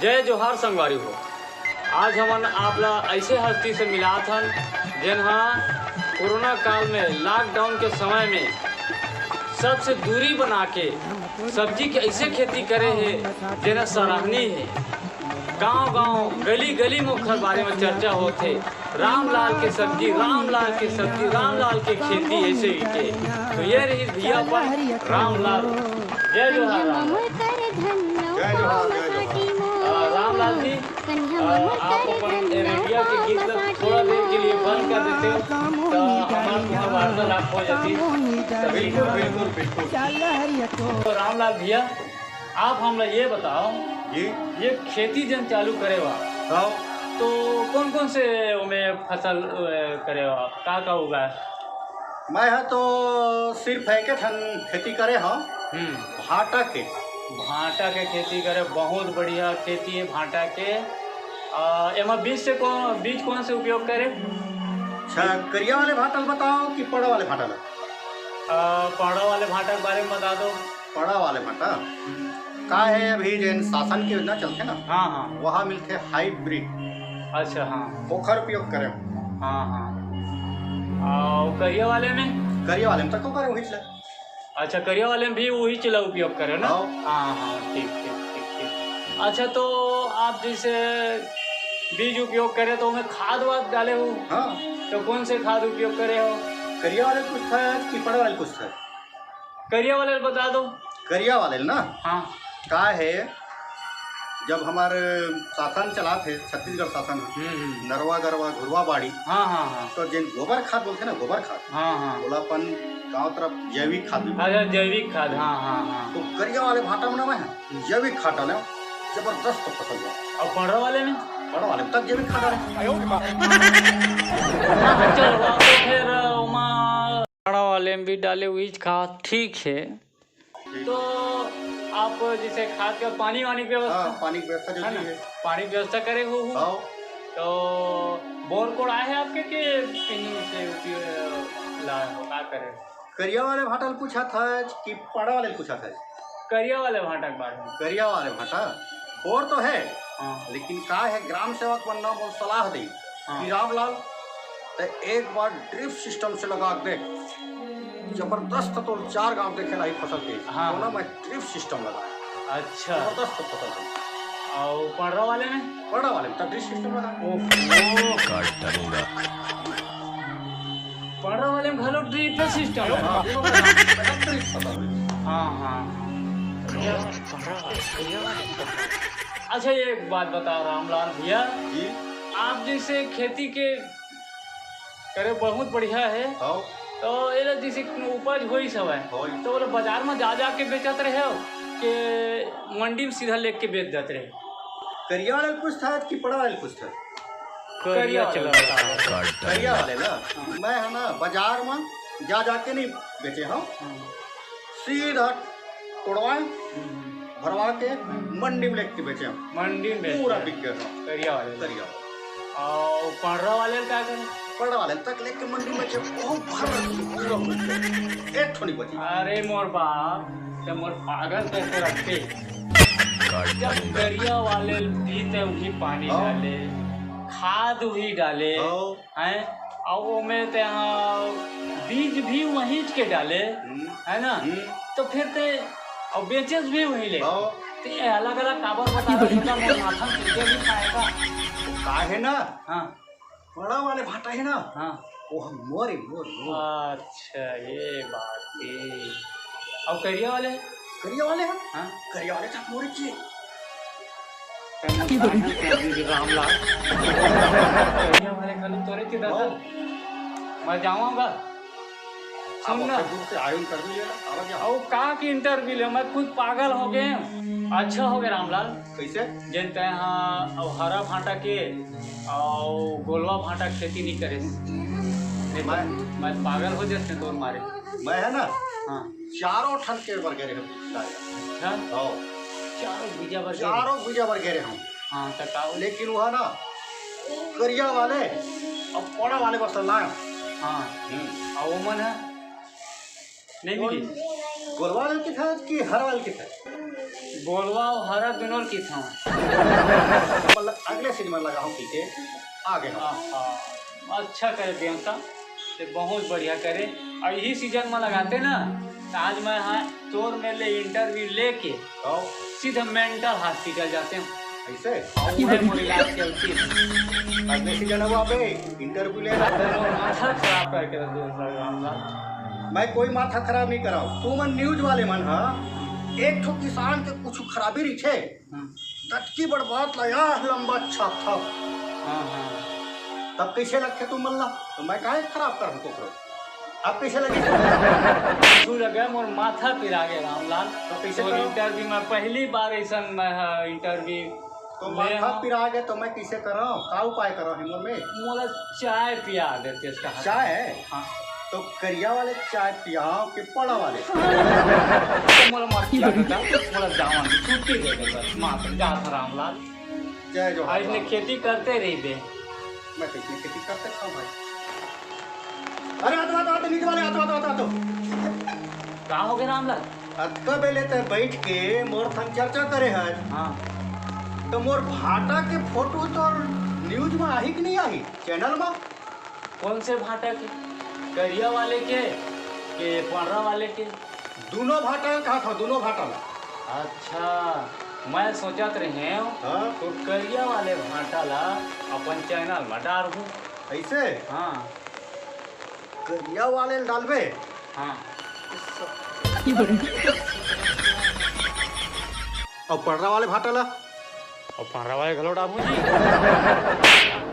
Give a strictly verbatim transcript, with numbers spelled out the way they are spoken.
जय जोहार संगवारी हो। आज हमन आप ला ऐसे हस्ती से मिलात हन, जेन हा कोरोना काल में, लॉकडाउन के समय में सबसे दूरी बना के सब्जी के ऐसे खेती करे हे, जेन हा सराहनीय हे। गांव-गांव, गली-गली में ओखर बारे में चर्चा होत हे। रामलाल के सब्जी, रामलाल के सब्जी, रामलाल के खेती, ऐसे ही के। तो ये रही भैया अपन रामलाल। जय जोहार रामलाल। जय जोहार, जय जोहार। अ, रामलाल जी, अ, आप अपन रेडियो के गीत ला थोड़ा देर के लिए बंद कर देते हो, तो हमार तुम्हार वार्तालाप हो जाती। बिल्कुल, बिल्कुल, बिल्कुल। तो रामलाल भैया, आप हमला ये बताओ, जी। ये खेती जन चालू करे बा, हाँ। तो कौन कौन से ओमे फसल, अ, करे बा, का का उगाए? मैं ह तो सिर्फ एके ठन खेती करे हव, हम्म। भांटा के। भांटा के खेती करे, बहुत बढ़िया खेती है भांटा के। अ, एमा बीज से कौन, बीज कौन से उपयोग करे? अच्छा, करिया वाले भांटा ल बताओ कि पड़ा वाले भांटा ल? अ, पड़ा वाले भांटा के बारे में बता दो। पड़ा वाले भांटा? हम्म। का है, अभी जेन शासन के योजना चलथे ना, हाँ, हाँ। वहाँ मिलथे हाइब्रिड। अच्छा, हाँ। ओखर उपयोग करे। हाँ, हाँ। अउ करिया वाले में? करिया वाले में तको करे वही चला। अच्छा, करिया वाले में भी वही चला उपयोग करे ना? हाँ। हाँ, हाँ, ठीक, ठीक, ठीक, ठीक। अच्छा, तो आप जैसे बीज उपयोग करे तो ओमे खाद वाद डाले हो? हाँ। तो कौन से खाद उपयोग करे हो? करिया वाले कुछ था कि पड़ा वाले कुछ था? करिया वाले बता दो। करिया वाले ना? हाँ। का है, जब हमार शासन चलात हे, छत्तीसगढ़ शासन, हम्म, हम्म। नरवा गरवा घुरवा बाड़ी, हाँ, हाँ, हाँ। तो जेन गोबर खाद बोलथे ना, गोबर खाद, हाँ, हाँ। ओला अपन गांव तरफ जैविक खाद भी बोलथे। अच्छा, जैविक खाद, हाँ, हाँ, हाँ। तो करिया वाले भांटा में ना मैं, हम्म। जैविक खाद डाले, जबरदस्त फसल बा। अउ पड़वा वाले में? पड़वा वाले में तक जैविक खाद डाले। चलो, तो फिर, अ, ओमा पड़वा वाले में भी डाले उहीच खाद, ठीक है। तो आप जैसे खाद का पानी वानी की व्यवस्था, हाँ, पानी की व्यवस्था है ना? जरूरी है। पानी की व्यवस्था करे हो, हो? हाँ। तो बोर कोड़ आए हैं आपके कि कहीं से उपयोग लाए हो, का करे? करिया वाले भांटा ल पूछा था कि पड़ा वाले ल पूछा था? करिया वाले भांटा के बारे में। करिया वाले भांटा? बोर तो है, हाँ। लेकिन का है, ग्राम सेवक मन ना मोर सलाह दे हाँ। कि रामलाल, ते एक बार ड्रिप सिस्टम से लगा के देख, जबरदस्त तोर चार गांव देखे लाही फसल के। हाँ। तो ना मैं ड्रिप सिस्टम लगाए। अच्छा। जबरदस्त फसल है। अउ पड़रा वाले में? पड़रा वाले में तो ड्रिप सिस्टम लगा। ओहो। काट डालूंगा। पड़रा वाले में घलो ड्रिप सिस्टम है। हाँ, दोनों में ड्रिप फसल है। हाँ, हाँ। अच्छा, एक बात बताओ रामलाल भैया, जी। आप जैसे खेती के करे बहुत बढ़िया है। हाँ। तो एला जैसे उपज होइस हवय, होइस। तो ओला बाजार में जा जा के बेचत रहे हो कि मंडी में सीधा लेके बेच देत रहे? करिया वाले ल पूछत हस कि पड़वा वाले ल पूछत हस? करिया करिया वाले। चला। करिया वाले ना, मैं है ना बाजार में जा जा के नहीं बेचे हूँ, हाँ। सीधा तोड़वाए, हम्म। भरवा के मंडी में लेके बेचे हूँ। मंडी में बेचे पूरा हूँ। बिक गया था। करिया वाले। करिया वाले। अउ पड़रा वाले का करे? पड़रा वाले तक लेके मंडी में बेचे, वो भर पूरा बिक गया। एक ठो नहीं बची। अरे मोर बाप, ते मोर पागल करके रखते। जब करिया वाले भी ते उही पानी हाँ। डाले, खाद उही डाले, हाँ। हैं? अउ ओमे ते, हाँ, बीज भी वहींच के डाले, हम्म। है ना? हम्म। तो फिर ते, अउ बेचेस भी वही ले। हाँ। ते अलग-अलग काबर बता रहा, पता मोर माथा में पीछे भी खाएगा। वो का है ना? हाँ। पड़वा वाले भांटा है ना? हाँ। वो हम मोरे, मोर, मोर। अच्छा, ये बात है। अउ करिया वाले? करिया वाले हैं? हाँ। करिया वाले तो मोरे के। रामलाल। करिया वाले खाली तोरे के दादा। हाँ। मैं जाऊंगा। सुन ना। आप अपने दूर से आए interview लेना, आवा क्या? अउ का की interview ले? मैं खुद पागल हो गए। अच्छा हो गए रामलाल। कैसे? जेन तै हाँ, अउ हरा भांटा के, अउ गोलवा भांटा खेती नहीं करे। नहीं तो मैं? मैं पागल हो जाते तोर मारे। मैं है ना? हाँ। चारों ठन के बर गे रहे हूँ। अच्छा? हाँ। चारों बीजा बर गे रहे? चारों बीजा बर गे रहे हूँ। हाँ, तो का हो? लेकिन वो है ना, करिया वाले अउ पड़ा वाले बस लाए। हाँ। हम्म। अउ वो मन है? नहीं मिली। गोलवा वाले के था कि हरा वाले के था? कोलवा अउ हरा दुनों ल किथावं। मतलब अगले सीजन में लगाहूं कहिके आगे हंव। आहा, अच्छा करे देवता, ते बहुत बढ़िया करे। अउ इही सीजन में लगाते ना, त आज मैं हा तोर मेर ले इंटरव्यू लेके अउ? सीधा मेंटल हॉस्पिटल जातेंव। अइसे? अउ उहें मोर इलाज चलतिस। अगले सीजन अब आबे, इंटरव्यू ले। मोर माथा खराब करके रख दे रामलाल। मैं कोई माथा खराब नहीं करावं। तुमन न्यूज वाले मन हा एक ठो किसान के कुछ खराबी रहिथे, हम्म। ततकी बड़ बात ला या लंबा छाप था। हाँ, हाँ। तब कइसे लगथे तुमन ला? त मैं काहे खराब करहूं कोकरो? अब कइसे लगे? तू लगे मोर माथा पिरा गे रामलाल। त कइसे तोर करव? इंटरव्यू में पहली बार अइसन मैं, हाँ, इंटरव्यू त ले माथा हंव। पिरा गे त मैं कइसे करंव? का उपाय करंव हे मोर में? मोला चाय पिया देतेस कहा। चाय? हाँ। त करिया वाले चाय पियावं कि पड़वा वाले? त मोला मत पिया देता, मोला जावन दे, छुट्टी दे दे बस, मात्र जात हंव रामलाल। जय जोहार आज ले राम। खेती करते रहिबे। मैं तो इसमें खेती करते खाऊं भाई। अरे, आ तो, आ तो, आ तो, नीचे वाले, आ तो, आ तो, आ तो, आ तो। का होगे रामलाल? अतका बेले ते बइठ के मोर संग चर्चा करे हस। हाँ। त मोर भांटा के फोटो तो न्यूज में आही कि नहीं आही, चैनल में? कोन से भांटा के? करिया वाले के, के पंडरा वाले के? दुनों भांटा ल कहत हंव, दुनों भांटा ल। अच्छा, मैं सोचत रहेंव, हाँ? त करिया वाले भांटा ल अपन चैनल में डारहूं। अइसे? हाँ। करिया वाले ल डालबे? हाँ। अउ पंडरा वाले भांटा ल? अउ पंडरा वाले घलो डारहूं जी।